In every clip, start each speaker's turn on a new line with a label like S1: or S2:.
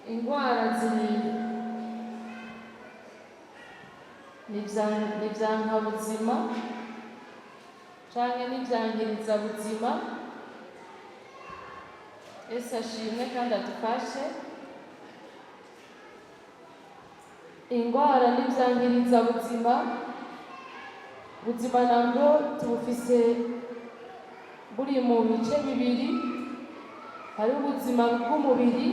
S1: Ingwara ziri ni ivyankabuzima canke n'ivyangirizabuzima. Yesu ashimwe kandi adufashe. Ingwara n'ivyangirizabuzima, buzima nabwo tubufise buri mu bice bibiri: hariho ubuzima bw'umubiri,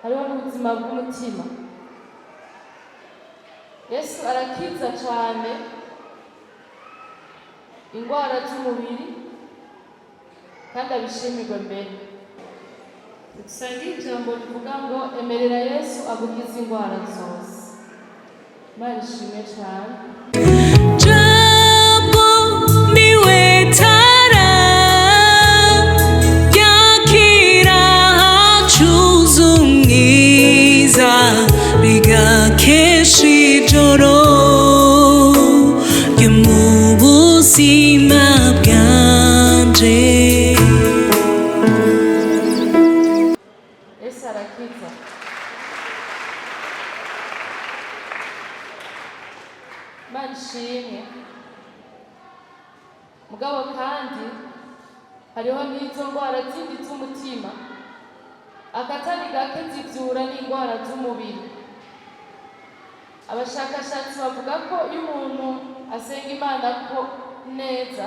S1: hariho n'ubuzima bw'umutima. Yesu arakiza cane ingwara z'umubiri, kandi abishimirwe. Mbere dusanga ijambo rivuga ngo: "Emerera Yesu agukize ingwara zose." Imana ishimwe cane.
S2: Jambo niwe tara yakira hacuze umwiza, rigakesha ijoro ryo mu buzima bwanje.
S1: Yesu arakiza. Imana ishimwe. Mugabo kandi hariho n'izo ndwara zindi z'umutima, akatari gake zivyura n'indwara z'umubiri. Abashakashatsi bavuga ko iyo umuntu asenga Imana ko neza,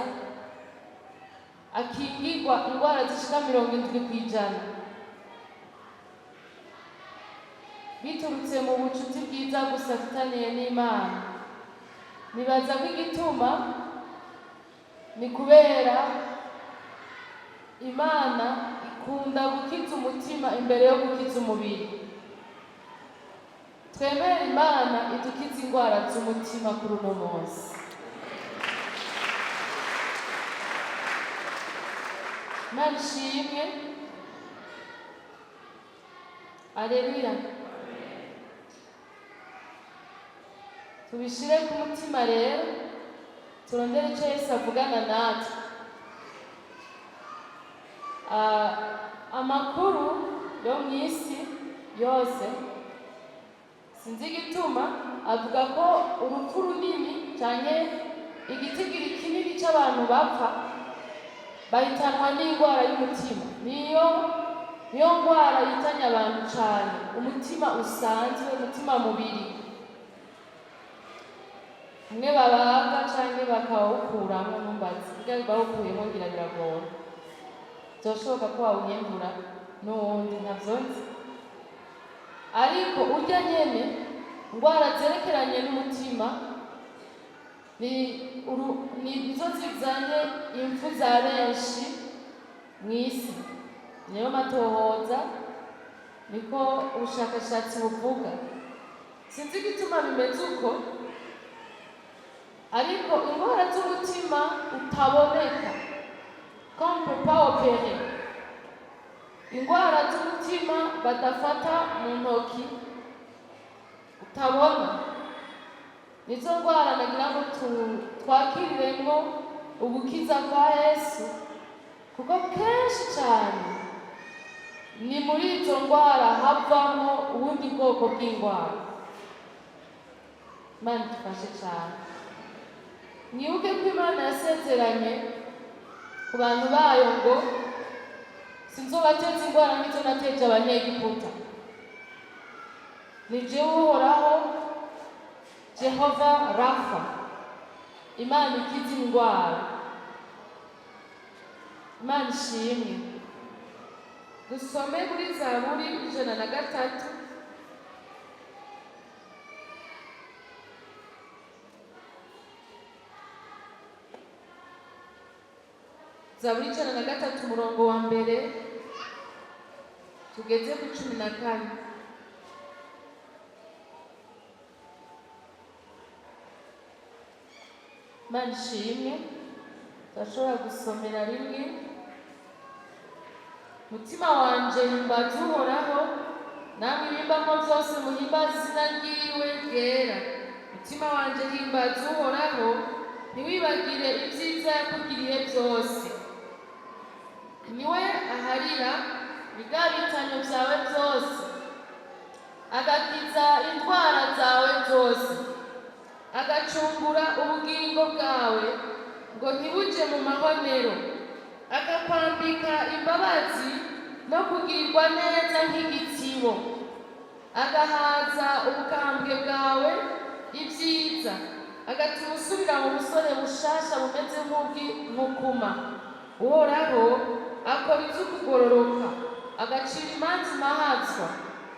S1: akingirwa indwara zishika 70% biturutse mu bucuti bwiza gusa afitaniye n'Imana. Nibaza ko igituma ni kubera Imana ikunda gukiza umutima imbere yo gukiza umubiri. Twemere Imana idukize indwara z'umutima kuri uno munsi. Imana ishimwe, aleluya. Tubishire ku mutima rero, turondere icyo Yesu avugana natwe. Amakuru yo mu isi yose, sinzi igituma, avuga ko urupfu runini cyane, igitigiri kinini cy'abantu bapfa bahitanwa n'indwara y'umutima. Niyo ndwara yitanye abantu cyane, umutima usanzwe, umutima mubiri umwe babaga canke bakawukuramo. Numbazi kugira bawukuyemo, ngira biragora, byoshoboka ko wawuhindura n'uwundi, ntavyo nzi. Ariko urya nyene, indwara zerekeranye n'umutima ni nizo zizanye impfu za benshi mw'isi. Niyo matohoza, niko ubushakashatsi buvuga. Sinzi igituma bimeze uko, ariko indwara z'umutima utaboneka, qu'on peut pas opérer, indwara z'umutima badafata mu ntoki, utabona, nizo ndwara nagira ngo twakiriremwo ugukiza kwa Yesu, kuko kenshi cyane ni muri izo ndwara havamo ubundi bwoko bw'indwara. Imana idufashe cyane. Mwibuke ko Imana yasezeranye ku bantu bayo ngo: "Sinzobateza indwara nk'izo nateje Abanyegiputa. Ni jewe Uhoraho, Jehova Rafa, Imana ikiza indwara." Imana ishimwe. Dusome muri Zaburi 103. Zaburi 103, umurongo wa mbere tugeze ku 14. Imana ishimwe. Turashobora gusomera rimwe. Mutima wanje, himbaza Uhoraho, namwe ibimbamo byose, muhimbaze izina ryiwe ryera. Mutima wanje, himbaza Uhoraho, ntiwibagire ibyiza yakugiriye byose. Niwe aharira Ibigabitanyo byawe byose, agakiza indwara zawe zose, agacungura ubugingo bwawe ngo ntibuje mu mahonero, akakwambika imbabazi no kugirirwa neza nk'igitsibo, agahaza ubukambwe bwawe ibyiza, agatuma usubira mu busore bushasha bumeze nk'ubw'inkukuma. Uhoraho akora iby'ukugororoka, agacira imanza imahazwa.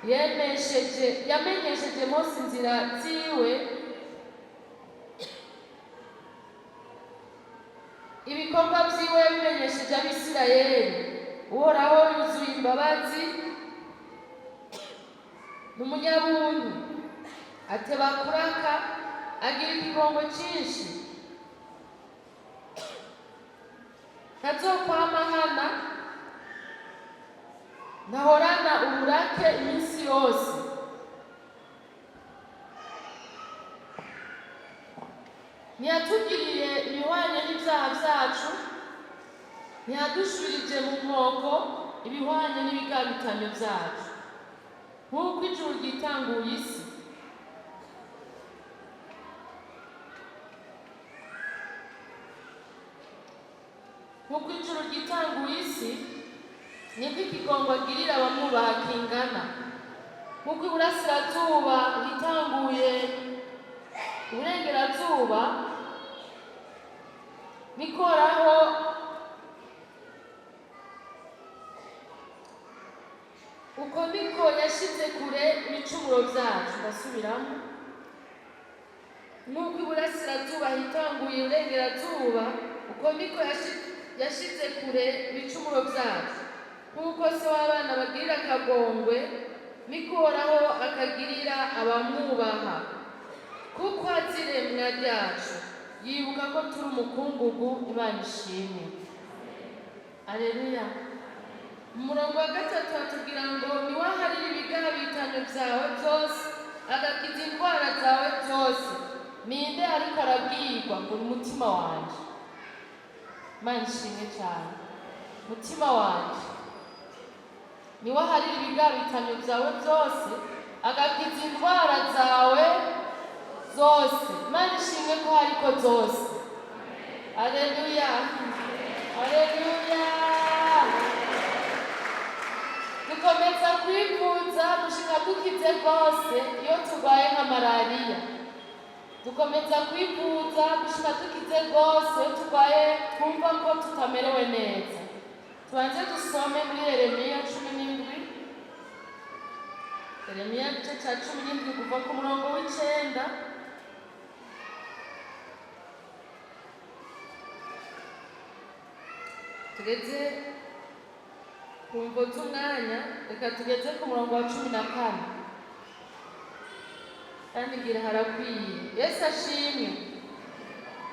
S1: Yemesheje, yamenyesheje Mose inzira ziwe, ibikorwa byiwe yabimenyesheje Abisirayeli. Uhoraho yuzuye imbabazi, ni umunyabuntu, ateba kuraka, agira ikigongo cyinshi, ntazokwama ahana, ntahorana uburake iminsi yose. Ntiyatugiriye ibihwanye n'ibyaha byacu, ntiyadushubirije mu nkoko ibihwanye n'ibigabitanyo byacu. Nk'uko ijuru ryitanguye isi, nk'uko ijuru ryitanguye isi, niko ikigongo agirira abamwubaha kingana. Nk'uko iburasirazuba hitanguye uburengerazuba, nikoraho uko niko yashyize kure ibicumuro byacu. Ndasubiramo: nk'uko iburasirazuba hitanguye iburengerazuba, uko niko yashyize kure ibicumuro byacu. Nk'uko se w'abana bagirira akagongwe, niko Uhoraho akagirira abamwubaha. Kuko azi iremwa ryacu, yibuka ko turi umukungugu. Imana ishimwe, aleluya. Mu murongo wa gatatu hatubwira ngo niwaharira ibigabitanyo byawe byose, agakiza indwara zawe zose. Ninde ariko arabwirwa? Ngo ni umutima wanje. Imana ishimwe cyane. Mutima wanje, niwaharira ibigabitanyo byawe byose, agakiza indwara zawe zose. Imana ishimwe ko hariko zose. Aleluya, aleluya. Dukomeza kwivuza gushika dukize rwose iyo turwaye nka malariya. Dukomeza kwivuza gushika dukize rwose iyo turwaye, twumva ko tutamerewe neza. Tubanze dusome muri Yeremiya 17, Yeremiya igice cya 17, kuva ku murongo w'icenda tugeze ku mvo z'umwanya. Reka tugeze ku murongo wa 14, kandi ngira harakwiye. Yesu ashimwe.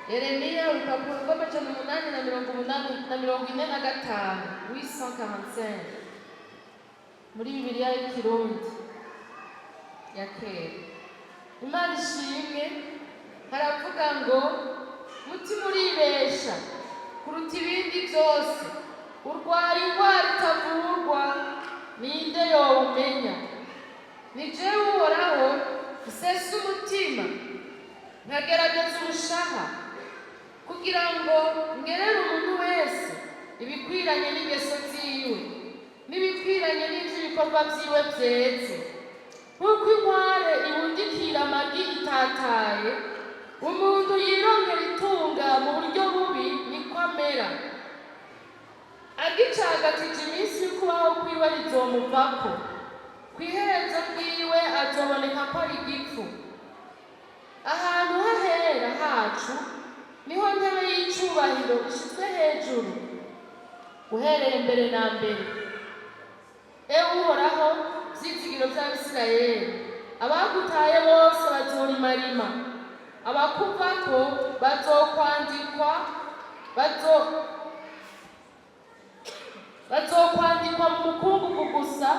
S1: Yeremiya, urupapuro rw'amajan'umunani na mirongo umunani na mirongo ine na gatanu, 845, muri Bibiliya y'Ikirundi ya kera. Imana ishimwe. Haravuga ngo: mutima, uribesha kuruta ibindi byose, urwara indwara itavurwa, ninde yowumenya? Ni jewe Uhoraho nsesa umutima, nkagerageza ubushaha, kugira ngo ngerere umuntu wese ibikwiranye n'ingeso ziwe n'ibikwiranye n'ivy'ibikorwa vyiwe vyeze. Nk'uko inkware ibundikira amagi itataye, umuntu yirongera itunga mu buryo bubi niko amera. Agicagatije iminsi y'ukubaho kwiwe, rizomuvako, kw'iherezo ryiwe azoboneka ko ari igipfu. Ahantu hahera hacu niho ntebe y'icubahiro ishizwe hejuru uhereye mbere na mbere. Ewe Uhoraho, vyizigiro vy'Abisirayeli, abagutaye bose bazorimarima, abakuvako bazokwandikwa, bazokwandikwa mu mukungugu gusa,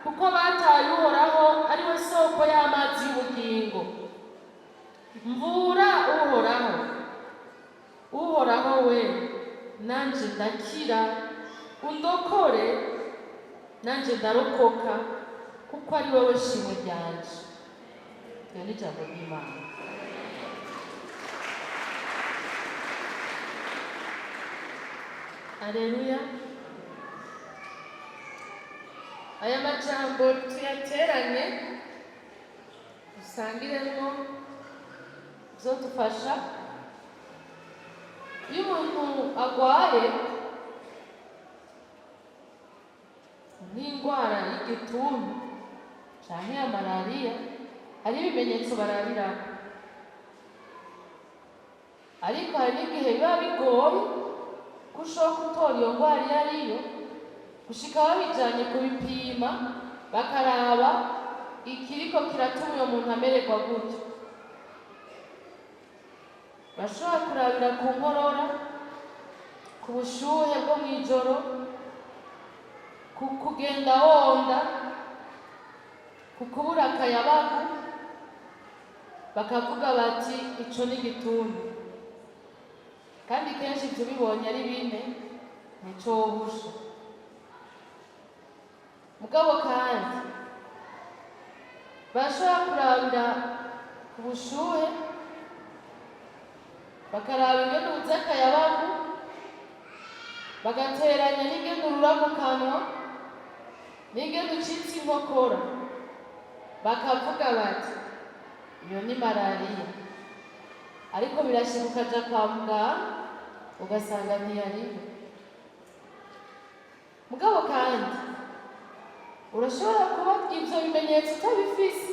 S1: kuko bataye Uhoraho ari we soko y'amazi y'ubugingo. Mvura Uhoraho, Uhoraho we, nanje ndakira, undokore. Nanjye ndarokoka, kuko ari wowe shimwe ryanje. Iyo ni ijambo ry'Imana. Aleluya. Aya majambo tuyateranye, dusangiremo, bizodufasha. Iyo umuntu agwaye nk'indwara y'igituntu canke ya malariya, hari ibimenyetso barabirako, ariko hari n'igihe biba bigoye ko ushobora gutora iyo ndwara iyo ariyo, gushika babijanye kubipima, bakaraba ikiriko kiratuma uyo muntu amererwa gutyo. Bashobora kurabira ku nkorora, ku bushuhe bwo mw'ijoro, ku kugenda wonda, ku kubura akayabagu, bakavuga bati ico ni igituntu. Kandi kenshi ivyo ubibonye ari bine, nico wohusha. Mugabo kandi bashobora kurabira ku bushuhe, bakaraba ingene ubuze akayabagu, bagateranya n'ingene urura mu kanwa, n'ingene ucitse inkokora, bakavuga bati iyo ni malariya. Ariko birashika ukaja kwa muganga ugasanga ntiyariyo. Mugabo kandi urashobora kuba ivyo bimenyetso utabifise,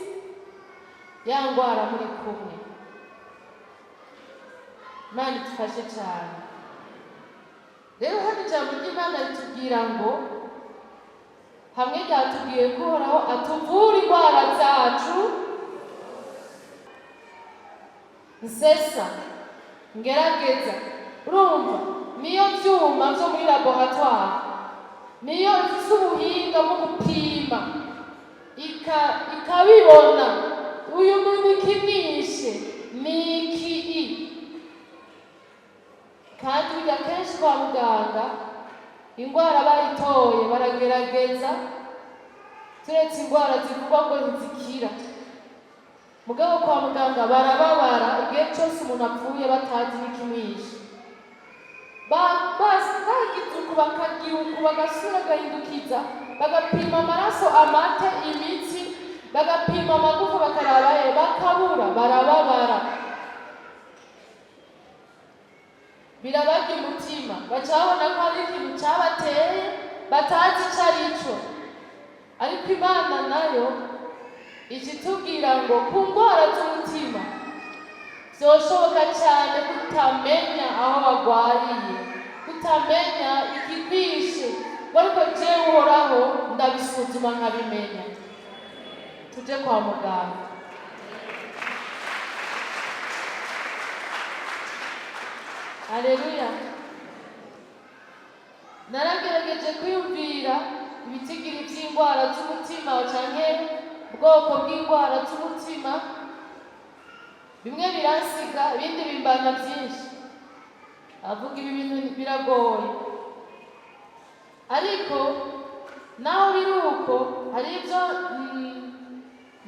S1: ya ngwara muri kumwe. Imana idufashe cane. Rero hano ijambo ry'Imana ritubwira ngo, hamwe ryatubwiye ko Uhoraho atuvura indwara zacu, nsesa ngerageza. Urumva niyo vyuma vyo muri laboratoire, niyo ifise ubuhinga bwo gupima, ikabibona uyu muntu ikimwishe ni iki. Kandi burya kenshi kwa muganga indwara bayitoye baragerageza, turetse indwara zivugwa ngo ntizikira. Mugabo kwa muganga barababara igihe cyose umuntu apfuye batazi n'ikimwishe. Bagize uku, bakagira uku, bagasubira bagahindukiza, bagapima amaraso, amate, imitsi, bagapima amagufa, bakaraba ye, bakabura, barababara, birabarya umutima. Baca babona ko hari ikintu cabateye batazi ico ari cyo. Ariko Imana nayo ikitubwira ngo ku ndwara z'umutima vyoshoboka cyane kutamenya aho bagwariye, kutamenya ikikwishe, ngo ariko jewe Uhoraho ndabisuzuma nkabimenya. Tuje kwa muganga. Aleluya. Naragerageje kwiyumvira ibitigiri by'indwara z'umutima canke ubwoko bw'indwara z'umutima. Bimwe biransiga, ibindi bimbana byinshi. Avuga ibi bintu biragoye, ariko naho biri uko, hari ibyo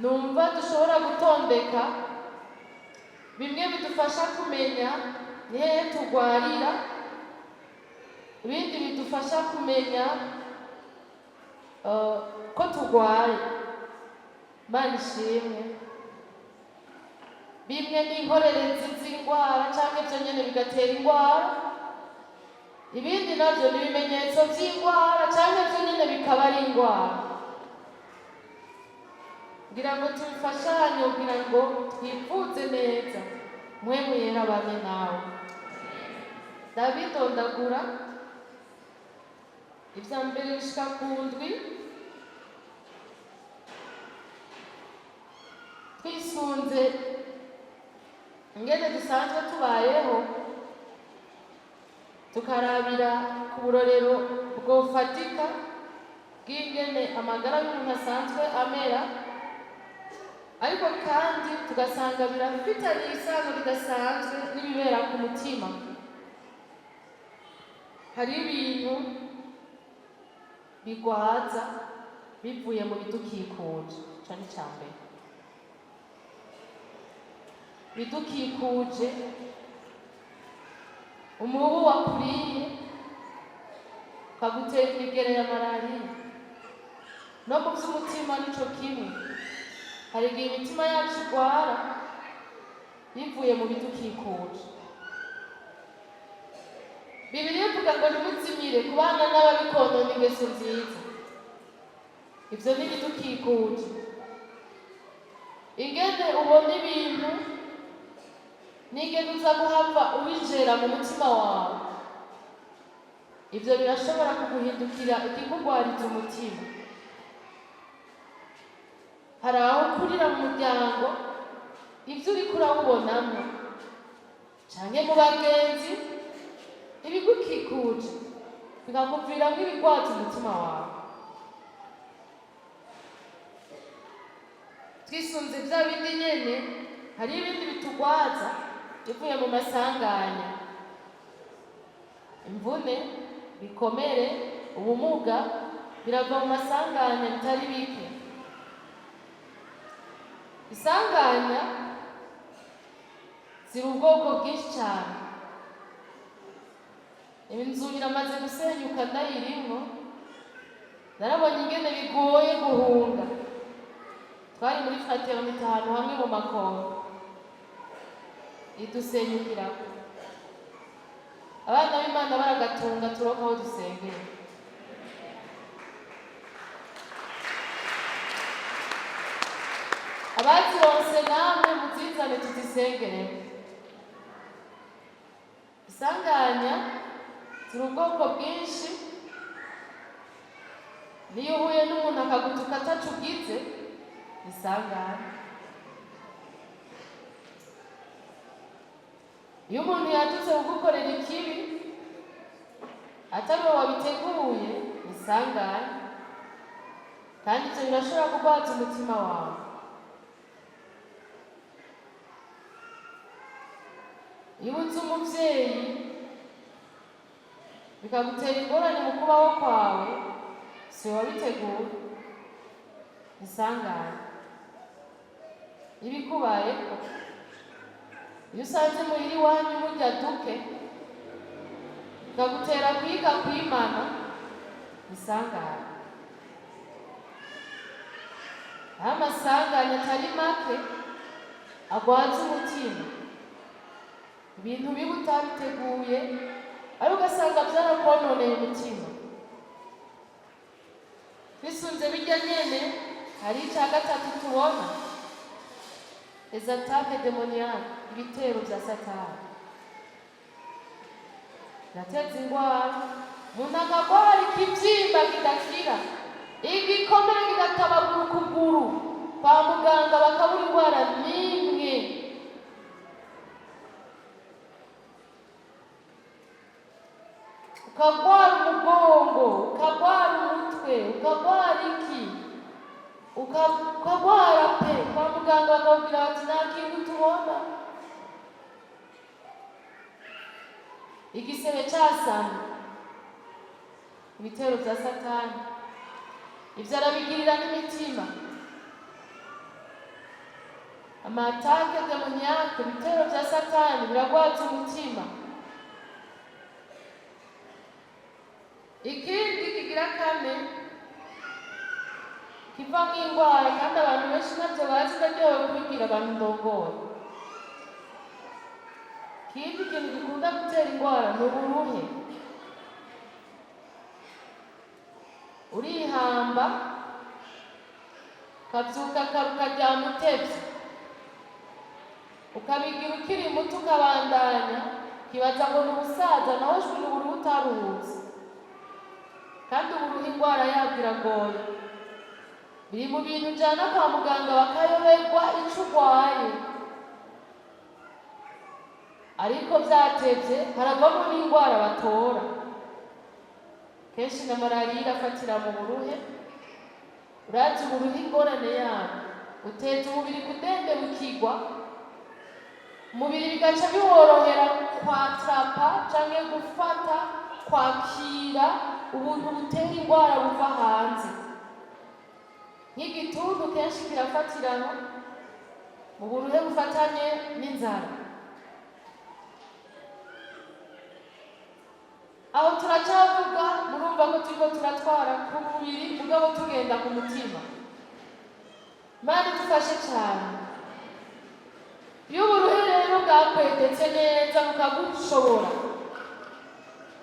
S1: numva dushobora gutondeka, bimwe bidufasha kumenya ni hehe tugwarira, ibindi bidufasha kumenya ko turwaye. Imana ishimwe. Bimwe ni inkorerezi z'indwara cyangwa ibyo nyine bigatera indwara, ibindi nabyo ni ibimenyetso by'indwara cyangwa ibyo nyine bikaba ari indwara. Kugira ngo tubifashanye, kugira ngo twivuze neza, Mpwemu Yera bane nawe. Ndabidondagura ibya mbere bishika ku ndwi, twisunze ingene dusanzwe tubayeho, tukarabira ku burorero bwofatika bw'ingene amagara y'umuntu asanzwe amera, ariko kandi tugasanga birafitanye isano ridasanzwe n'ibibera ku mutima. Hari ibintu Bigwaza bivuye mu bidukikuje. Ico ni ica mbere. Bidukikuje, umubu wakuriye ukagutera imigere ya malariya. No mu by'umutima nico kimwe, hari igihe imitima yacu igwara bivuye mu bidukikuje. Bibiliya ivuga ngo ntimuzimire kubana n'ababikonona ingeso nziza. Ibyo ni ibidukikuje. Ingene ubona ibintu n'ingene uza guhava ubijera mu mutima wawe, ibyo birashobora kuguhindukira ikikugwariza umutima. Hari aho ukurira mu muryango, ibyo uriko urawubonamo canke mu bagenzi, ibigukikuje bikakuviramwo ibigwaza umutima wawe. Twisunze bya bindi nyene, hari ibindi bitugwaza bivuye mu masanganya, imvune, bikomere, ubumuga, birava mu masanganya bitari bike. Isanganya ziri ubwoko bwinshi cyane. Inzu iramaze gusenyuka ndayirimwo, narabonye ingene bigoye guhunga. Twari muri fraternité ahantu hamwe mu makongo, idusenyukirako. Abana b'Imana baragatunga, turonka aho dusengera. Abazironse namwe muzizane tuzisengeremo. Isanganya ziri ubwoko bwinshi. Niyo uhuye n'umuntu akagutuka ataco ugize, isanganya. Iyo umuntu yadutse kugukorera ikibi atari wowe wabiteguye, isanganya. Kandi ivyo birashobora kugwaza umutima wawe. Iyo ubuze umuvyeyi bikagutera ingorane mu kubaho kwawe, si wowe wabiteguye, isanganya. Ibikubayeko, iyo usanze muhira iwanyu murya duke, bikagutera kwiga kwimana, isanganya. Aho amasanganya atari make agwaza umutima, ibintu biba utabiteguye, ariko ugasanga byarakononeye umutima. Bisunze bijya nyene, hari icya gatatu tubona: les attaques démoniaques, ibitero bya Satani birateza ingwara. Umuntu akagwara ikibyimba kidakira, igikomere kigatabagura ukuguru, kwa muganga bakabura indwara n'imwe. Ukagwara umugongo, ukagwara umutwe, ukagwara iki, ukagwara pe, kwa muganga bakakubwira bati nta kintu tubona. Igisebe casamye, ibitero vya Satani ivyo arabigirira n'imitima. Ama attaques démoniaques, ibitero vya Satani biragwaza umutima. Ikindi kigira kane kiva nk'indwara, kandi abantu benshi ntabyo bazi, ndaryohewe kubibwira abantu ndongoye. Ikindi kintu gikunda gutera indwara ni uburuhe. Urihamba, ukabyuka kare, ukaryama utevye, ukabigira ukiri muto, ukabandanya ukibaza ngo ni ubusaza, naho jwi ni uburuhe utaruhutse. Kandi uburuhe indwara yabwo iragoye, biri mu bintu ujana kwa muganga bakayoberwa ico urwaye. Ariko vyatevye haravamo n'indwara batora. Kenshi na malariya irafatira mu buruhe. Urazi uburuhe ingorane yabwo, uteza umubiri kudendebukirwa, umubiri bigaca biworohera kwatrapa canke gufata, kwakira Ubuntu butera indwara buva hanze, nk'igituntu, kenshi kirafatirana mu buruhe bufatanye n'inzara. Aho turacyavuga, murumva ko turiko turatwara ku mubiri, mugabo tugenda ku mutima. Imana idufashe cyane. Iyo uburuhe rero bwakwedetse neza, bukagushobora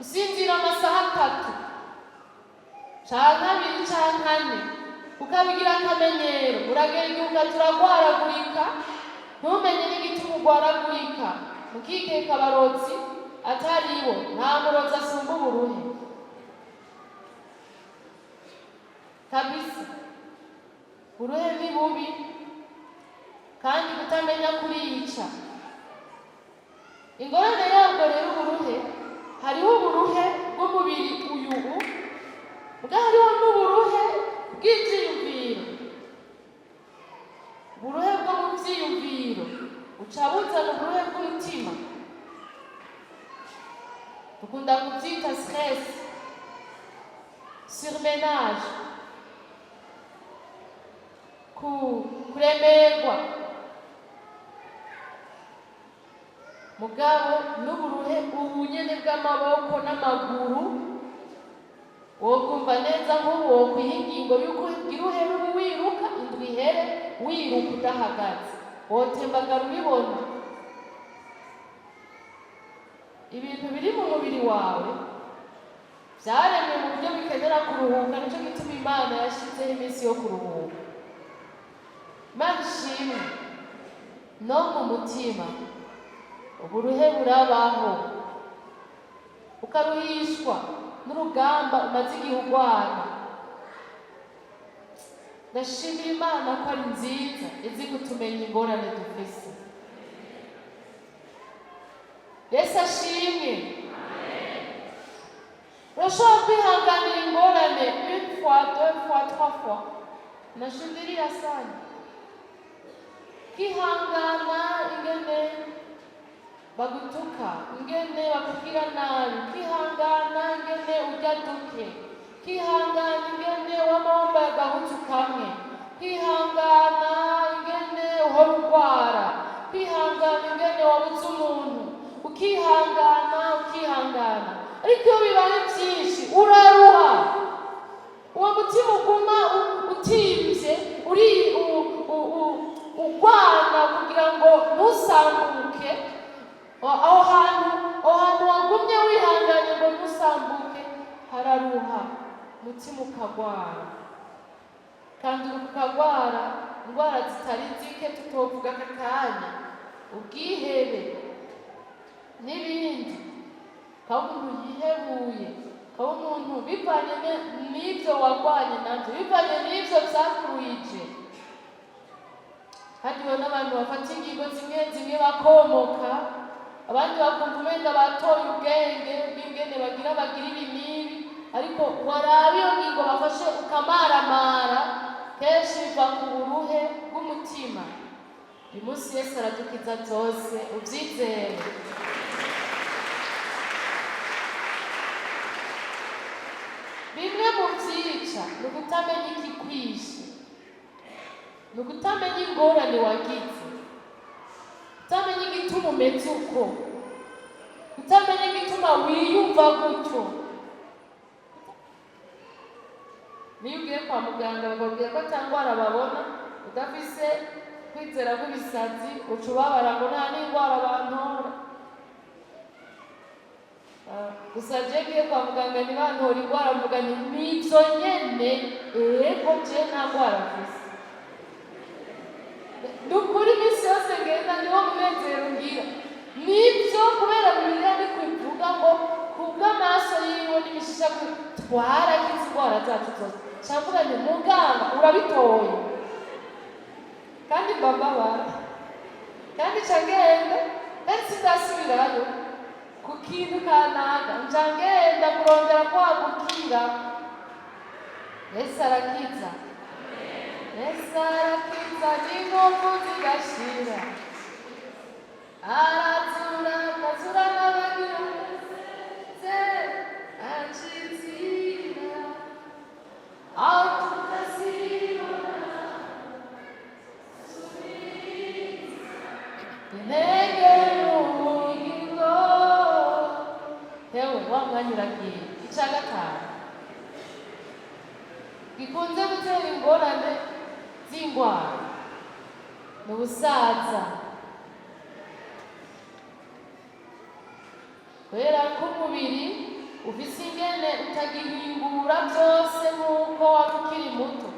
S1: usinzira amasaha 3 canke 2 canke 4, ukabigira akamenyero, uragenda ukaturagwaragurika, ntumenye n'igituma ugwaragurika, mukikeka abarozi ataribo. Nta murozi asumba uburuhe kabisa. Uruhe ni bubi, kandi kutamenya kuriyica. Ingorane yabwo rero, uburuhe, hariho uburuhe bw'umubiri uyu, bwa hariho n'uburuhe bw'ivyiyumviro. Uburuhe bwo mu vyiyumviro buca buzana uburuhe bw'umutima, dukunda kuvyita stress, surmenage, kuremerwa. Mugabo n'uburuhe ubunyene bw'amaboko n'amaguru, wokumva neza nk'ubu wokwiha ingingo y'uko ugira uhere ubu wiruka indwi ihere, wiruka udahagaze, wotembagara ubibona. Ibintu biri mu mubiri wawe vyaremwe mu buryo bikenera kuruhuka. Nico gituma Imana yashizeho iminsi yo kuruhuka. Imana ishimwe. No mu mutima uburuhe burabaho, ukaruhishwa n'urugamba umaze igihe urwana. Ndashimira Imana ko ari nziza, izi kutumenya ingorane dufise. Yesu ashimwe. Urashobora kwihanganira ingorane une fois, deux fois, trois fois, nashindiria sana, kwihangana ingene bagutuka, ingene bakubwira nabi, kwihangana ingene urya duke, kwihangana ingene wama wambaye agahuzu kamwe, kwihangana ingene uhora urwara, kwihangana ingene wabuze umuntu, ukihangana, ukihangana. Ariko iyo bibaye byinshi uraruha. Uwo mutima uguma utimvye, uri urwana kugira ngo ntusambuke. Aho hantu wagumye wihanganye ngo ntusambuke, hararuha, umutima ukagwara, kandi ukagwara indwara zitari zike tutovuga aka kanya, ubwihebe n'ibindi. Ukaba umuntu yihebuye, ukaba umuntu bivanye n'ibyo wagwanye nabyo, bivanye n'ibyo byakuruhije. Hariho n'abantu bafata ingingo zimwe zimwe bakomoka, abandi bakumva umenga batoye ubwenge bw'ingene bagira ibi n'ibi, ariko waraba iyo ngingo bafashe ukamaramara. Kenshi biva ku buruhe bw'umutima. Uyu munsi Yesu aradukiza byose, ubyizere. Bimwe mu byica ni ukutamenya ikikwishe, ni ukutamenya ingorane wagize, kutamenya igituma umeze uko, kutamenya igituma wiyumva gutyo. Niyo ugiye kwa muganga bakubwira ko ata ndwara babona, udafise kwizera kw'ibisazi uca ubabara ngo nta n'indwara bantora. Gusa je ngiye kwa muganga ntibantora indwara, mvuga nti nivyo nyene, ego, je nta ndwara mfise. Ni ukuri, iminsi yose ngenda niwo munezero ngira. Nibyo, kubera Bibiliya niko ivuga ngo kubw'amaraso yiwe n'imishisha twarakize indwara zacu zose. Cavuga nti muganga urabitoye, kandi mbababara, kandi ca ngenda, kandi sindasubirayo ku kintu kanaka, nca ngenda kurondera kwa gukira. Yesu arakiza, Yesu arakiza n'inkovu zigashira, arazura, akazura n'abagira se acitse. Aho tutazibona intege mu bugingo. Hewe, wa mwanya uragiye. Icya gatanu gikunze gutera ingorane z'indwara ni ubusaza, kubera ko umubiri ufise ingene utagihingura byose nk'uko wari ukiri muto,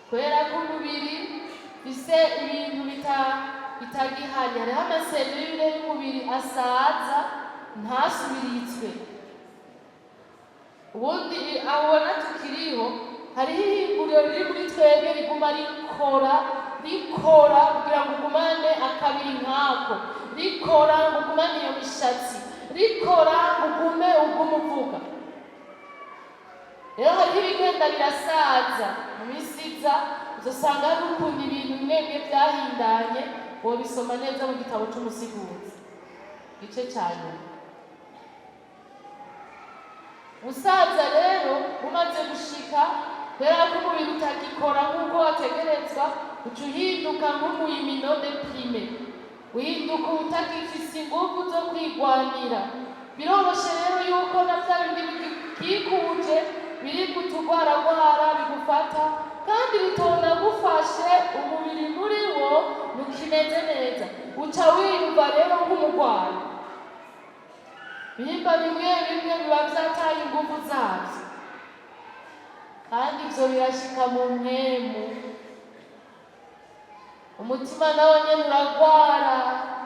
S1: kubera ko umubiri ufise ibintu bitagihari. Hariho ama cellules y'umubiri asaza ntasubiritswe. Ubundi aho ubona tukiriho, hariho ihinguriro riri muri twebwe riguma rikora, rikora kugira ngo ugumane akabiri nkako, rikora ngo ugumane iyo mishatsi, rikora ngo ugume uvuga. Rero hariho ibigenda birasaza. Mu minsi iza uzosanga hari ukuntu ibintu bimwe bimwe byahindanye. Wobisoma neza mu gitabo c'Umusiguzi, igice ca nyuma. Ubusaza rero bumaze gushika, kubera ko umubiri utagikora nk'uko wategerezwa, uca uhinduka nk'umu immunodéprimé, uhinduka utagifise ingufu zo kwigwanira. Biroroshe rero yuko na bya bindi bigukikuje biri kutugwaragwara bigufata, kandi bitonagufashe. Umubiri muri wo ntukimeze neza, uca wiyumva rero nk'umurwayi. Ibihimba bimwe bimwe biba vyataye ingufu zavyo, kandi ivyo birashika mu mpwemu. Umutima nawo nyene uragwara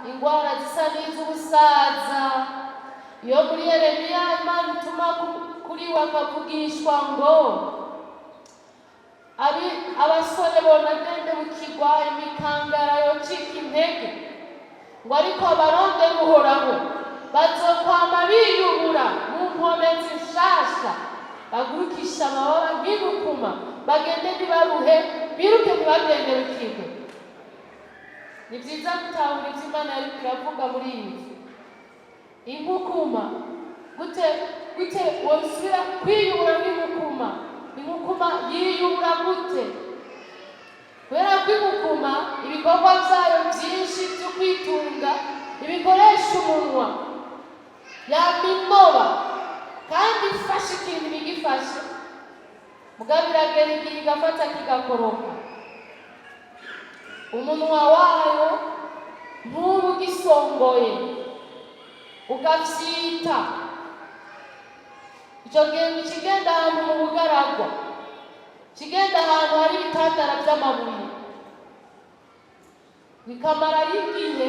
S1: ingwara zisa n'iz'ubusaza. Iyo muri Yeremiya Imana ituma kuri we akavugishwa ngo abasore bonadendebukirwa, imikangara yocika intege, ngo ariko abarondera Uhoraho bazokwama biyubura mu nkomezi nshasha, bagurukisha amababa nk'inkukuma, bagende ntibaruhe, biruke ntibagendebukirwe. Ni byiza gutahura ivyo Imana yariko iravuga muri ibi. Inkukuma gute? Gute wosubira kwiyubura nk'inkukuma? Inkukuma yiyubura gute? Kubera ko inkukuma ibikorwa vyayo vyinshi vyo kwitunga ibikoresha umunwa, yama kandi ifashe ikintu, ibigifashe. Mugabo iragera igihe igafata kigakoroka, umunwa wayo ntuba ugisongoye, ugafyita. Icyo gihe ngo ikigenda ahantu mu bugaragwa, kigenda ahantu hari ibitandara by'amabuye, bikamarayo igihe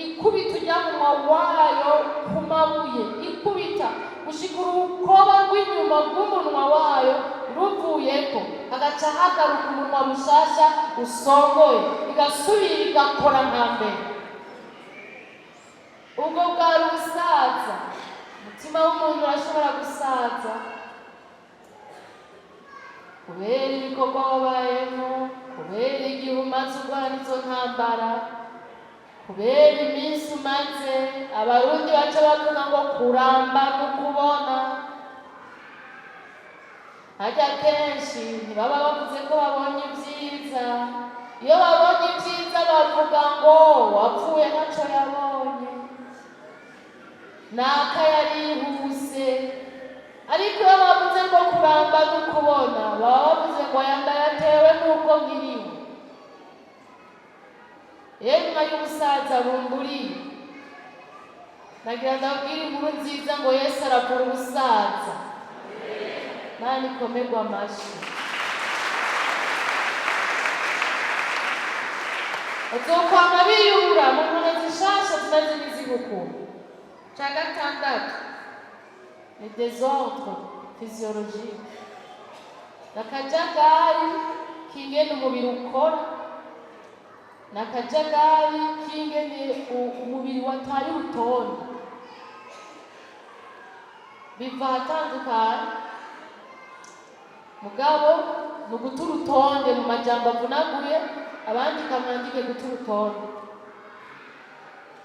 S1: ikubita ujya munwa wayo ku mabuye, ikubita gushika urukoba rw'inyuma rw'umunwa wayo ruvuyeko, hagaca hagaruka umunwa mushasha usongoye, igasubira igakora nka mbere. Ubwo bwari ubusaza. Umutima w'umuntu urashobora gusaza kubera ibikorwa wabayemo, kubera igihe umaze urwana izo ntambara, kubera iminsi umaze. Abarundi baca bavuga ngo kuramba no kubona. Harya kenshi ntibaba bavuze ko babonye ibyiza. Iyo babonye ibyiza bavuga ngo wapfuye ntaco yabonye, naka yarihuse. Ariko iyo bavuze ngo kuramba no kubona, baba bavuze ngo aya ndayatewe n'uko nkiriwe. Yemwe y'ubusaza bumburiye, nagira ndabwire inkuru nziza ngo Yesu aravura ubusaza. Mana ikomerwa amashi. Bazokwama biyubura mu nkone zishasha zimeze nk'iz'ibukuru. Ca gatandatu ni désordre physiologique, n'akajagari k'ingene umubiri ukora, n'akajagari k'ingene umubiri wataye urutonde. Biva ahatandukanye, mugabo ni uguta urutonde. Mu majambo avunaguye, abandika mwandike guta urutonde.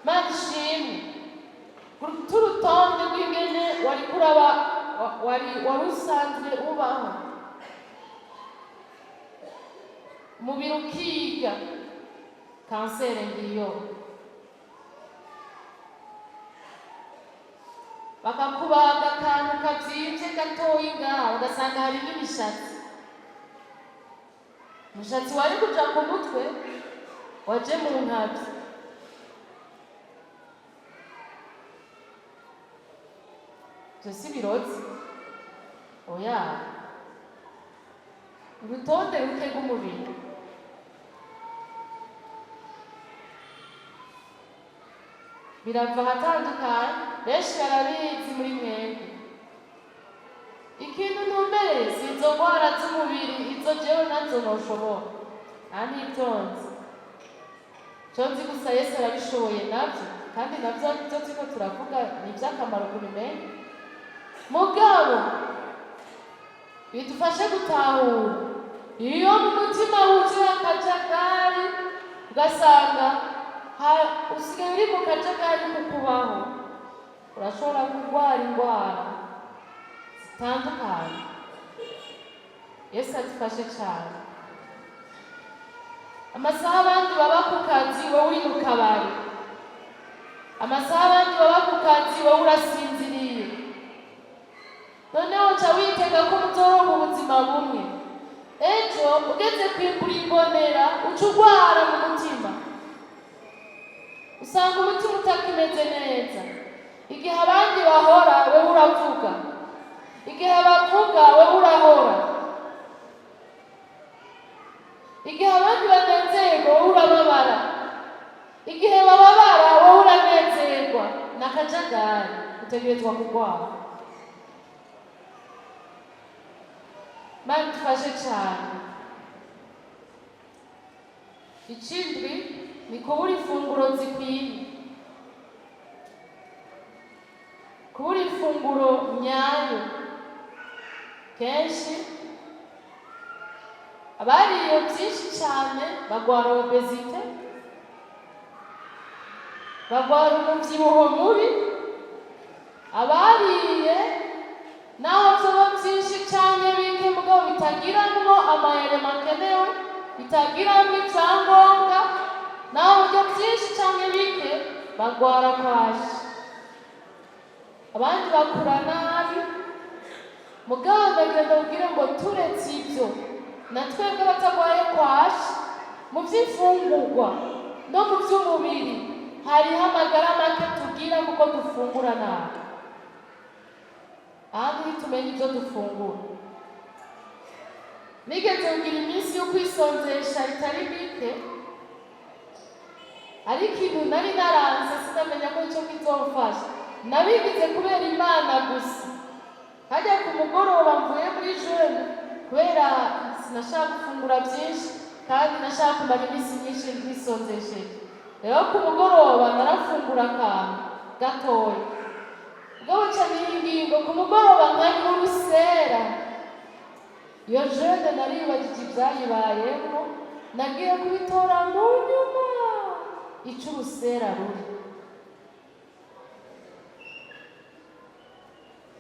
S1: Mana ishimwe. Guta urutonde rw'ingene wariko uraba, wari usanzwe ubaho. Umubiri ukiga kanseri ngiyo, bakakubaga akantu kabyimvye gatoyi ngaho, ugasanga harimo imishatsi. Umushatsi wari kuja ku mutwe waje mu nkabyi. Ivyo si birozi, oya, urutonde ruke rw'umubiri. Birava ahatandukanye, benshi barabizi muri mwebwe. Ikintu ntumbereye si izo ndwara z'umubiri, izo jewe nazo noshobora, nta n'itonzi. Ico nzi gusa, Yesu arabishoboye navyo, kandi navyo byo turiko turavuga ni ivy'akamaro kubimenya. Mugabo bidufashe gutahura, iyo mu mutima wuzuye akajagari, ugasanga usigaye uri mu kajagari ko kubaho, urashobora kurwara indwara zitandukanye. Yesu adufashe cyane. Amasaha abandi baba ku kazi, wowe uri mu kabari. Amasaha abandi baba ku kazi, wowe urasinziriye. Noneho uca witega ko muzoronka ubuzima bumwe. Ejo ugeze kwimbura imbonera, uca urwara mu mutima, usanga umutima utakimeze neza. Igihe abandi bahora, wewe uravuga. Igihe bavuga, wewe urahora. Igihe abandi banezerwa, wowe urababara. Igihe bababara, wowe uranezerwa. Ni akajagari, utegerezwa kurwara. Mana idufashe cyane. Ikindwi ni kubura ifunguro zikwiye, kubura ifunguro nyayo. Kenshi abariye byinshi cyane bagwara obésité, bagwara umubyibuho mubi. Abariye naho vyoba byinshi canke bike, mugabo bitagiramwo amayerema akenewe, bitagiramwo ivyangombwa, naho buryo byinshi canke bike, bagwara kwashi. Abandi bakura nabi. Mugabo ndagenda kubwire ngo turetse ibyo, na twebwe abatagwaye kwashi, mu by'imfungurwa no mu by'umubiri hariho amagara make tugira kuko dufungura nabi. Ahandi ntitumenye ibyo dufungura. Nigeze kugira iminsi yo kwisonzesha itari mike, ariko ikintu nari naranze sinamenya ko icyo kizomfasha. Nabigize kubera Imana gusa. Hajya ku mugoroba mvuye muri jeûne, kubera sinashaka gufungura byinshi kandi nashaka kumara iminsi myinshi ntisonzesheje, rero ku mugoroba narafungura akantu gatoya. Ubwo buca ingingo ku mugoroba nkanywa urusera. Iyo jeûne naribagije ibyayibayemo, nagiye kubitora mu nyuma ico urusera ruri.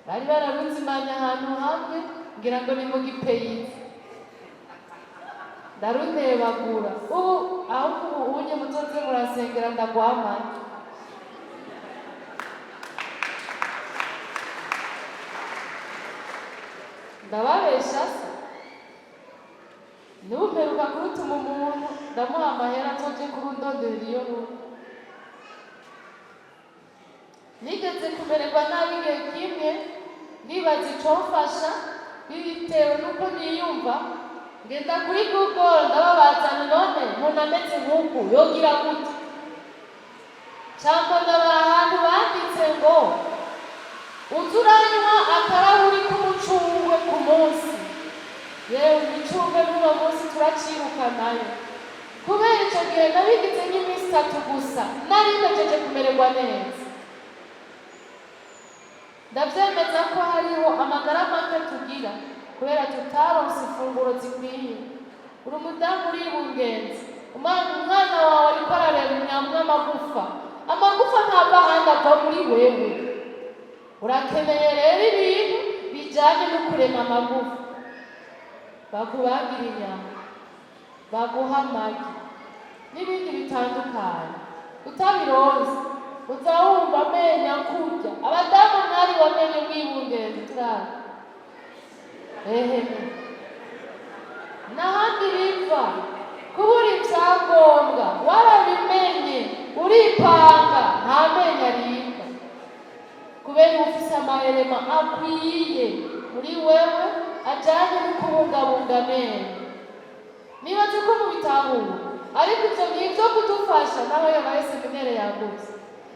S1: Bari bararunzimanye ahantu hamwe, ngira ngo ni mu gipeyizi, ndarunebagura. Ubu ahubwo ubu unye muzoze murasengera ndagwamane. Ndababesha se? Niba kurutuma umuntu, ndamuha amahera azoje kurundonderera iyo ruri. Nigeze kumererwa nabi igihe kimwe, nibaza icomfasha bitewe n'uko niyumva, ngenda kuri Google, ndababaza none umuntu ameze nk'uku yogira gute? Cyangwa ndaba ahantu banditse ngo uza uranywa akarahuri k'umucungwe ku munsi. Yewe, imicungwe n'uno munsi turacirukanayo. Kubera icyo gihe nabigize nk'iminsi 3 gusa, nari mpejeje kumererwa neza. Ndabyemeza ko hariho amagara make tugira kubera tutaronse ifunguro zikwiye. Uri umudamu uribungenze, umwana wawe ariko arareba imyamwa amagufa. Amagufa ntabwo ahandi ava, muri wewe. Urakeneye rero ibintu bijyanye no kurema amagufa, bakubagira inyama. Baguha amagi n'ibindi bitandukanye. Utabironse, uza wumva amenyo akurya. Abadamu mwariwe amenyo mwibungenze, turabe ehe n'ahandi biva kubura ibyangombwa. Warabimenye, uripanga, nta menyo aribwa, kubera uba ufise amahema akwiye muri wewe ajyanye no kubungabunga amenyo. Nibaze ko mubitahura, ariko ibyo ni ibyo kudufasha. Naho yabaye séminaire yagutse,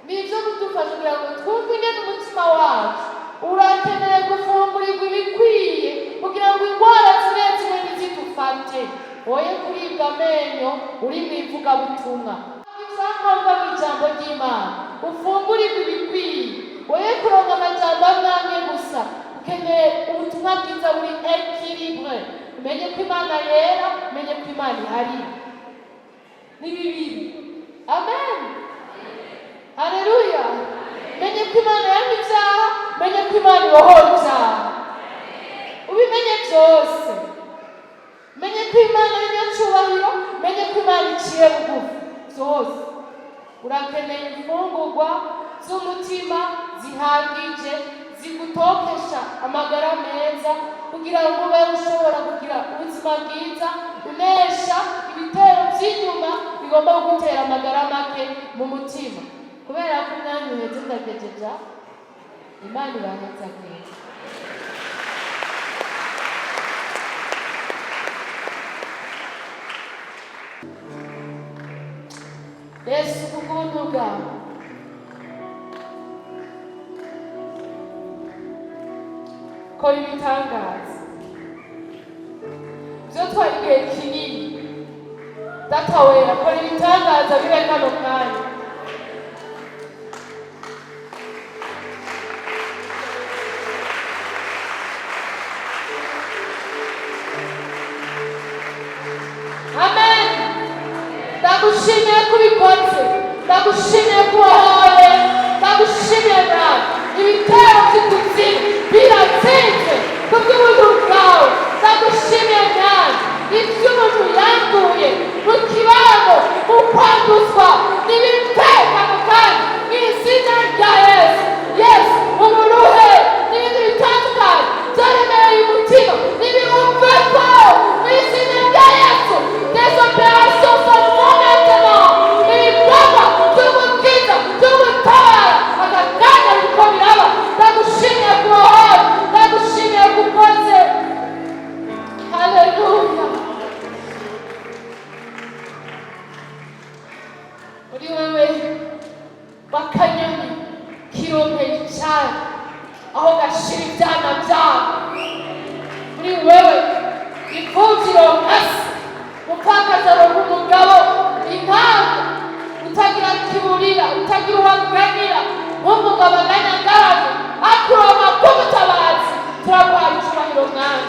S1: ni ibyo kudufasha kugira ngo twumve ingene umutima wacu urakeneye gufungurirwa ibikwiye kugira ngo indwara zimwe zimwe ntizidufate. Woye kuribwa amenyo uri mu ivugabutumwa. Ibyangombwa mu ijambo ry'Imana, ufungurirwe ibikwiye. Woye kuronka amajambo amwe amwe gusa. Ukeneye ubutumwa bwiza buri équilibré. Umenye ko Imana yera, umenye ko Imana ihari, ni bibiri. Amen, haleluya. Menye ko Imana yanga ibyaha, menye ko Imana ibohora ibyaha, ubimenye byose. Menye ko Imana ari nyacyubahiro, menye ko Imana iciye bugufi, byose. Urakeneye imfungurwa z'umutima zihagije zigutokesha amagara meza kugira ngo ube ushobora kugira ubuzima bwiza, unesha ibitero by'inyuma bigomba kugutera amagara make mu mutima. Kubera ko umwanya uheze, ndagejeja. Imana ibaneza neza. Yesu, kubw'ubuntu bwawe, kora ibitangaza byo twari igihe kinini. Data wera, kora ibitangaza bibe kano kanya. Amen. Ndagushimiye ko ubikoze, ndagushimiye ko wahoye, ndagushimiye Mwami. Ibitero by'ikuzimu biratsinze kubw'ubuntu bwawe. Ndagushimiye Mwami. Ibyo umuntu yanduye mu kibano, mu kwanduzwa, n'ibipfe kano kanya mu izina rya Yesu. Yesu, uburuhe n'ibindi bitandukanye byaremereye umutima nibibuveko mu izina rya Yesu. Des opérations sont maintenant. Ibikorwa by'umukiza, by'umutabara, aka kanya biriko biraba. Ndagushimiye kubohora, ndagushimiye kukoze. Haleluya. Uri wewe bakanyoni kironkeye icari aho gashira ivyana vyabo. Muri wewe imfuvyi ironka se, umupfakazi aronka umugabo, intanga utagira kiburira, utagira uwaganira, nk'umugabo aganya ngaramye akuronka k'umutabazi. Turaguhaye icubahiro, Mwami.